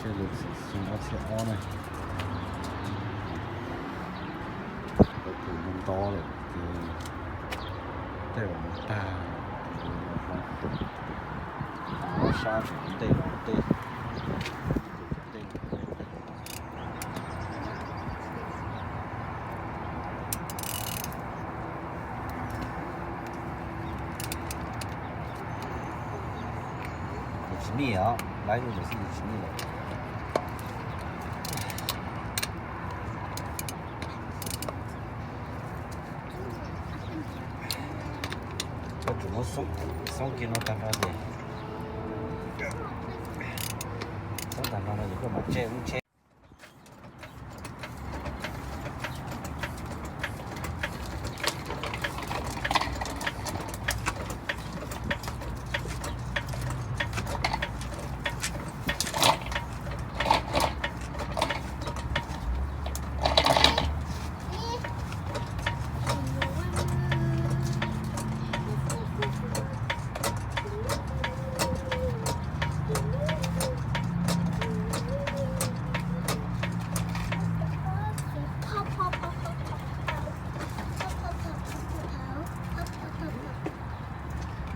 Tej lus xeem xyoo ob txhiab ob na, kuv tus ntau ntau lawm ces tej uas mus tag los hloov, ob sab ntej los ntej, ntej los ntej. Tsis nij os, laib lub ntawd xwb tsis nij lawm. Koj tsuas muab xoob kiag no tag nrho ces, xoob tag nrho no ces koj mam tseg lub tsheb.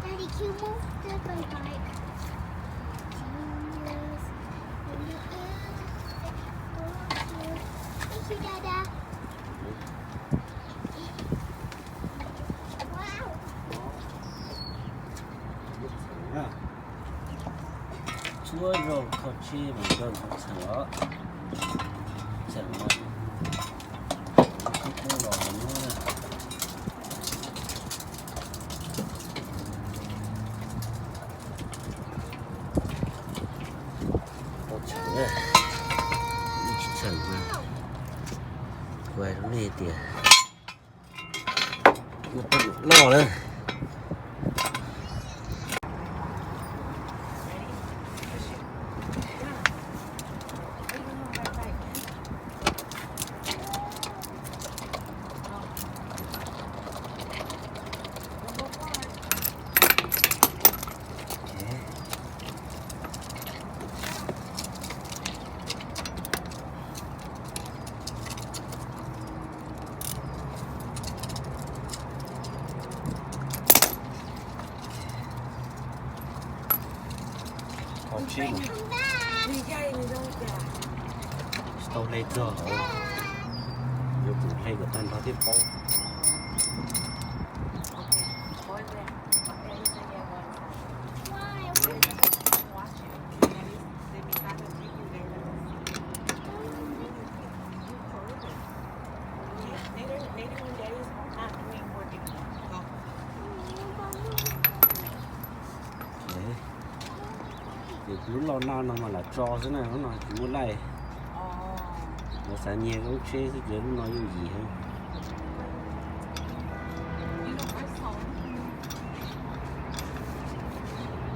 Daddy, can you move the, my bike? Genius. Thank you, Dada. Wow. Txhua zaus kho tsheb mas koj txheem os, txheem os, koj los muab na. Tau txheem na, tsis txheem mas kuv hais rau nej tias loj lawm. Kho tsheb, tsis tau hle txog, yuav tsum hle kom tag nrho thiaj paub. Ces lub loj no no mas lam tso xwb na, lub no tsis muaj laij. Lawv xav nyiag lub tsheb xwb ces lub no yooj yim heev.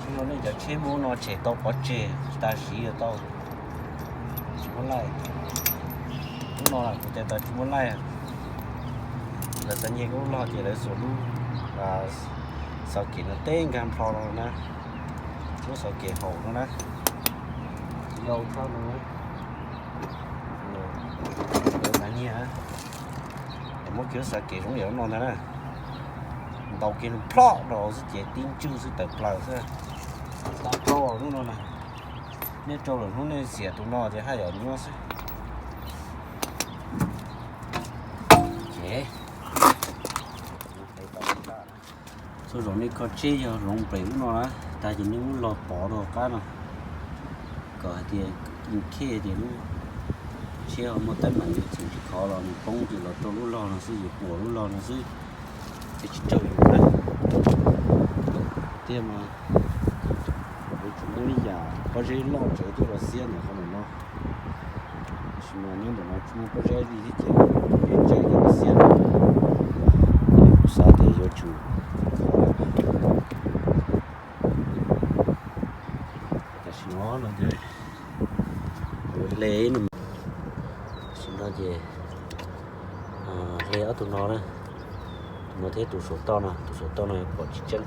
Lub no nej cov tsheb muab lub no tshem tau pov tseg, tas siv yuav tau, tsis muaj laij. Lub no kuv tias tas tsis muaj laij. Lawv xav nyiag lub loj ces lawv xuas lub xov kev no teb nkag nplho no na, lub xov kev haum no na, yau thawj no. Lawv xav nyiag es muab kiag lub xov kev zoo yam lub no ntag na, ntaus kiag nplho rau xwb ces tib ntswj xwb tawm plaws xwb. Xav plaub lub no na, nej rau lwm hnub nej xiam tus no ces haj yam nyuaj xwb. Txhua zaus nej kho tsheb yog hloov pem lub no na, tas ces nej muab log pov rau qab no, kom hais tias, khej tias lub tsheb ho muaj teeb meem yuav txwm tsis khov los nws poob ces los rau lub log no xwb, yus puas lub log no xwb, thiaj tsis raug yus na. Tiag mas yuav tsum muaj ib yam pob zeb loj tsev tuaj los xiab ntawm qhov ntawm no. Tab sis mas nyob ntawm no tsis muaj pob zeb li thiab ces peb tseem yuav los xiab no. Kuv xav tias yuav tsum khov lawm. Tam sim no no ces yuav hle ib no, tam sim no ces hle ob tug no na, tus no thiab tus saum toj no, tus saum toj no yuav pom tsis tseeb.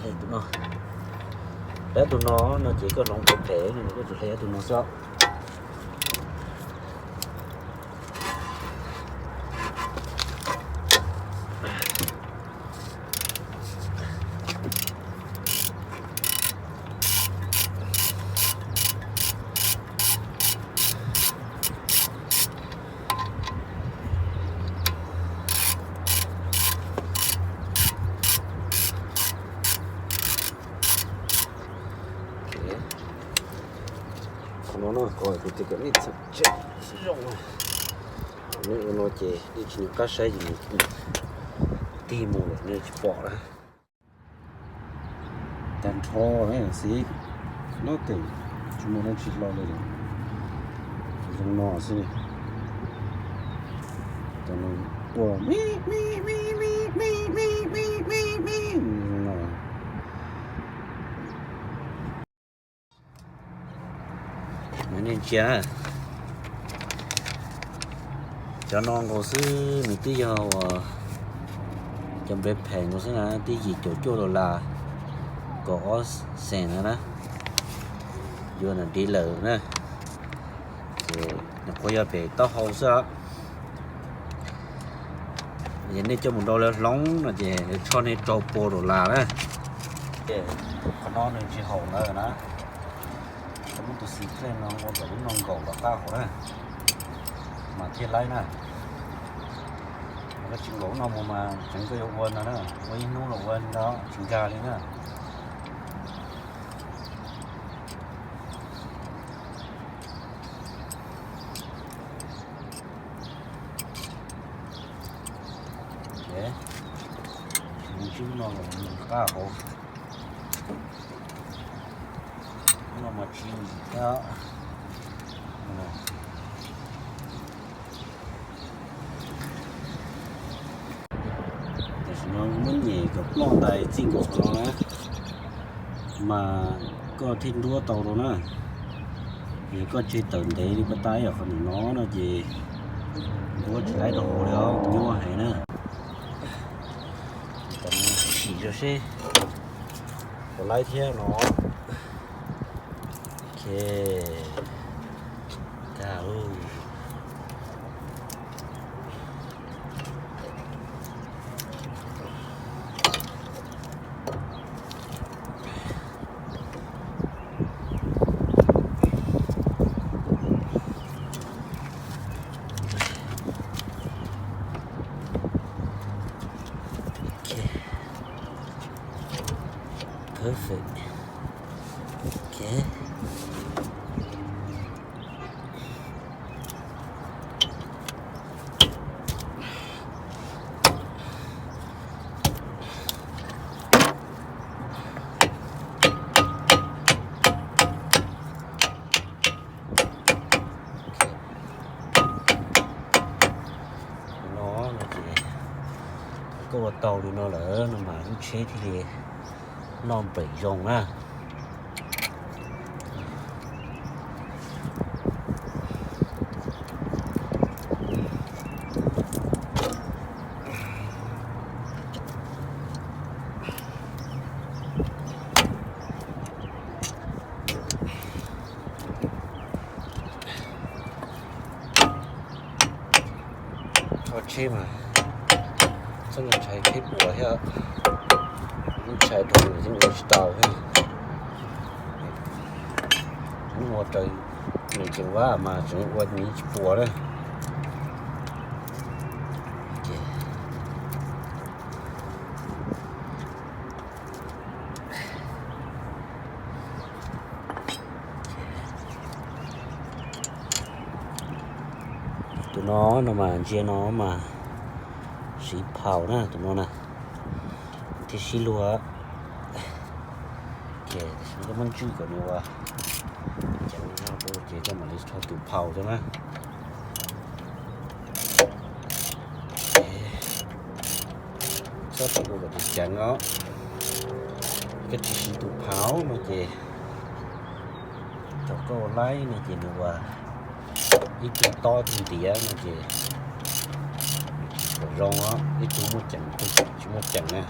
Hle tus no, Hle tus no no ces koj hloov phem phem, koj tsuas hle tus no xwb. Qhov no no kuv tias kom nej txhob tseem zoo, nej ua no ces nej tsis nco qab saib ces nws tig mus lawm nej tsis pom na. Tag nrho xwb, nyob tes tsis muaj dab tsi hlo li lawm, zoo no xwb. Cov no tuaj zoo no. Nej ntsia, cov no nkaus xwb nws twb yog uas cov bread pan nkaus xwb na, twb yim caum cuaj dollar, kaum ob xees na na, yuav na di lawm na. Ces nws qhuav yog pem taub hau xwb os. Yog nej coj mus rau lawv hloov no ces lawv tshoj nej rau pua dollar na. Qhov no nws tsis haum lawm na. Koj muab tus xim kheej no ua kom lub no nkaum kom qab hauv na, mas thiaj laib na. Koj tsis nkaum lub no mus mas tseev koj yuav ua no na, ua ib hnub los ua li no tsis nkag li na. Tsis ntsib no los qab hauv. Lub no mas tsis lim thiab. Tam sim no muab nyem kom ploj ntais txij nkaus qhov no na, mas koj thiaj nruab tau rau na. Yog koj tseg tawm ntev li pab tab yog qhov ntawm no no ces nruab tsis laib rau hauv li os, nyuaj heev na. Sim rau seb puas laib thiab no. Ok, tag. Ok, perfect. Ok. No no ces koj ua tau li no lawm no mas lub tsheb thiaj li noj npem zoo na. Tso tsheb mas txhob ntshai tsheb puas thiab, ntshai dhau nws yeej ua tsis tau thiab. Hnub ua raws nws ceev vab mas tseem ua nws tsis puas na. Tus no no mas ntsia no mas siv phaus na tus no na, thiaj sib luag. Ces koj muab ntswj kom nws ua ceev no ces koj mam li rho tus phaus rau na. Txhob rau ua kom ceev ceev os. Koj tsis siv tus phaus no ces thaum koj ua laib no ces nws ua ib tug tob ib tug ntiav no ces tsis pom zoo os, ib tug muaj ceem ib tug tsis muaj ceem na.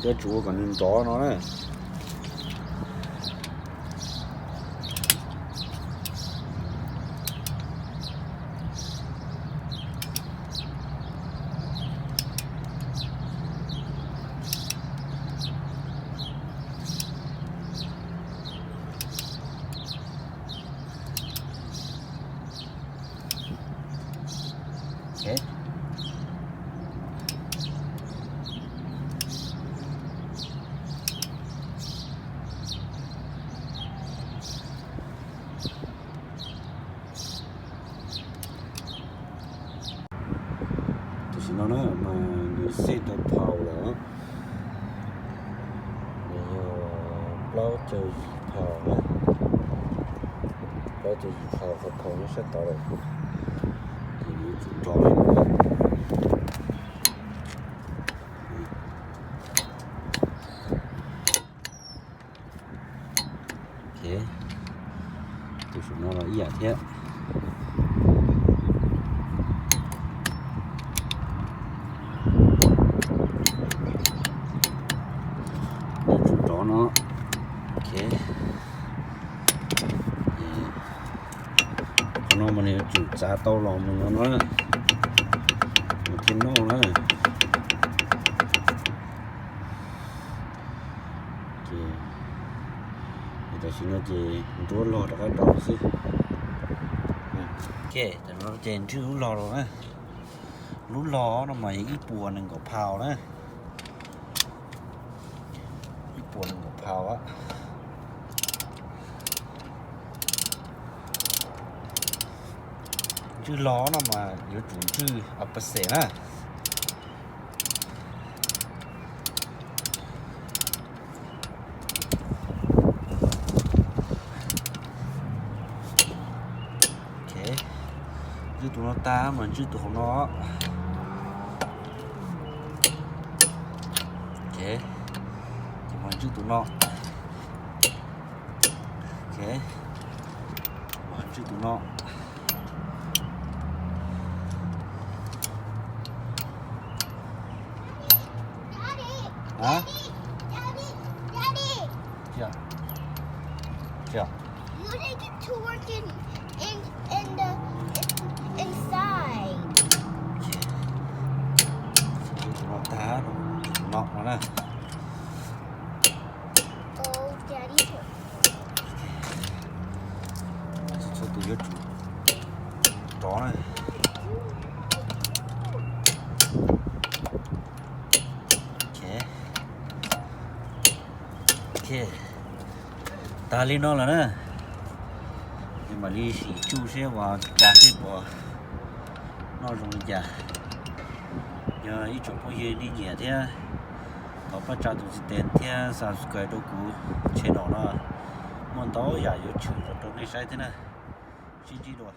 Cov tsuv kom nws nrov no na. Tam sim no na mas nws set tau phau lawm, nws yog plaub caug yim phau na, plaub caug yim phau, phau nyob sab tod lawm, ces nws yuav tsum nrov li no. Tus saum no los ib yam thiab. Yuav tsum nrov no. Qhov no mas nws yuav tsum txav tau los mus no na, nws thiaj noj na. Ces tam sim no ces nruab log rov qab rau xwb. Tam no ces ntswj lub log los na. Lub log no mas yog ib puas nees nkaum phau na. Ib puas nees nkaum phau. Ntswj log no mas yuav tsum ntswj opposite na. Ntswj tus no tag mas ntswj tus hauv no. Ces mas ntswj tus no. Mas ntswj tus no. Ntswj tus no tag, ntswj tus no no na. Txhua tus yuav tsum rov na. Ok, tag li no lawm na. Ces mam li sim tsuj seb ua cas seb puas noj zoo li cas. Yog ib tsoom phooj ywg nej nyiam thiab, thov pab tsa tus txiv tes thiab subscribe rau kuv channel no, muaj ntau yam yuav tshwm los rau nej saib thiab na. Sib ntsib dua.